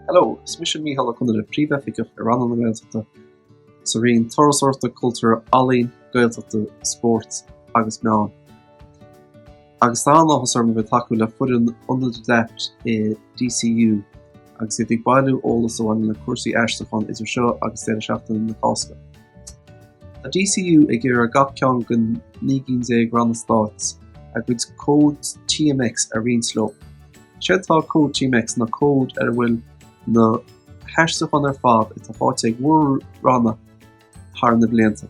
Hello, is mise Mícheál Ó Conaire, Príomhoifigeach i Rannóg na Gaeltachta sa Roinn Turasóireachta, Cultúir, Ealaíon, Gaeltachta, Spóirt agus Meán. Agus tá an-áthas orm a bheith ag tacú le foireann Ionad Adapt i DCU agus iad ag bailiú eolas a bhaineann le cúrsaí aistriúcháin idir seo agus deireadh seachtaine na Cásca. Tá DCU ag iarraidh ar gach ceann den 19 gcinn ranna stáit a gcuid cód TMX a roinnt leo. Séard atá i cód TMX ná cód ar a bhfuil na haistriúcháin ar fad atá faighte ag bhur ranna thar na blianta.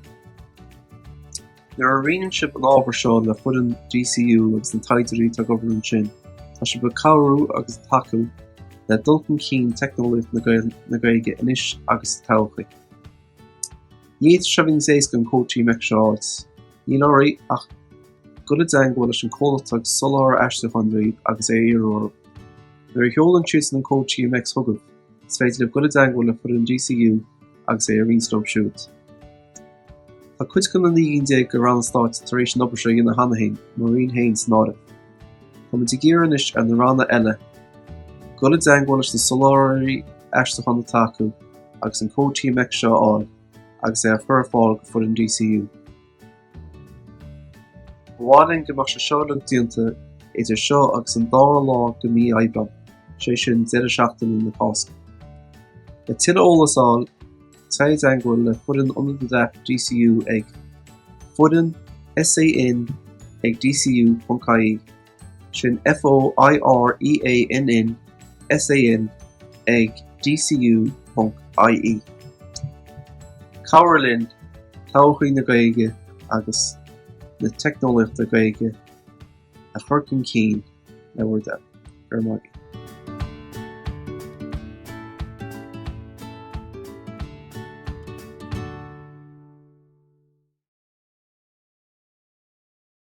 Nuair a roinneann sibh an ábhar seo le foireann DCU agus na taighdeoirí atá ag obair ansin, tá sibh ag cabhrú agus ag tacú le dul chun cinn teicneolaíocht na Gaeilge anois agus sa todhchaí. Ní fhéadfadh sé a bheith níos éasca an cód TMX seo a fháilt. Níl oraibh ach dul i dteagmháil leis an comhlacht atá ag soláthar aistriúcháin daoibh agus é a iarraidh orthu. Nuair a sheolann siadsan an cód TMX chugaibh, is féidir libh dul i dteagmháil le foireann DCU agus é a roinnt leo siúd. Tá cuid de na 19 gcinn de ranna stáit tar éis an obair seo a dhéanamh cheana féin, mo roinn féin san áireamh. Táimid ag iarraidh anois ar na ranna eile dul i dteagmháil leis na soláthraithe aistriúcháin atá acu agus an cód TMX seo a fháil agus é a chur ar fáil go foireann DCU. Ba mhaith linn go mbeadh sé seo uilig déanta idir seo agus an dara lá de mhí Aibreán, sé sin deireadh seachtaine na Cásca. Le tuilleadh eolas a fháil, Téigh i dteagmháil le foireann Ionad Adapt DCU ag foireann SAN ag dcu.ie, sin F-O-I-R-E-A-N-N S-A-N ag dcu.ie. Cabhraigh linn todhchaí na Gaeilge agus na teicneolaíochta Gaeilge a chur chun cinn le bhur dtoil. Go raibh maith agaibh.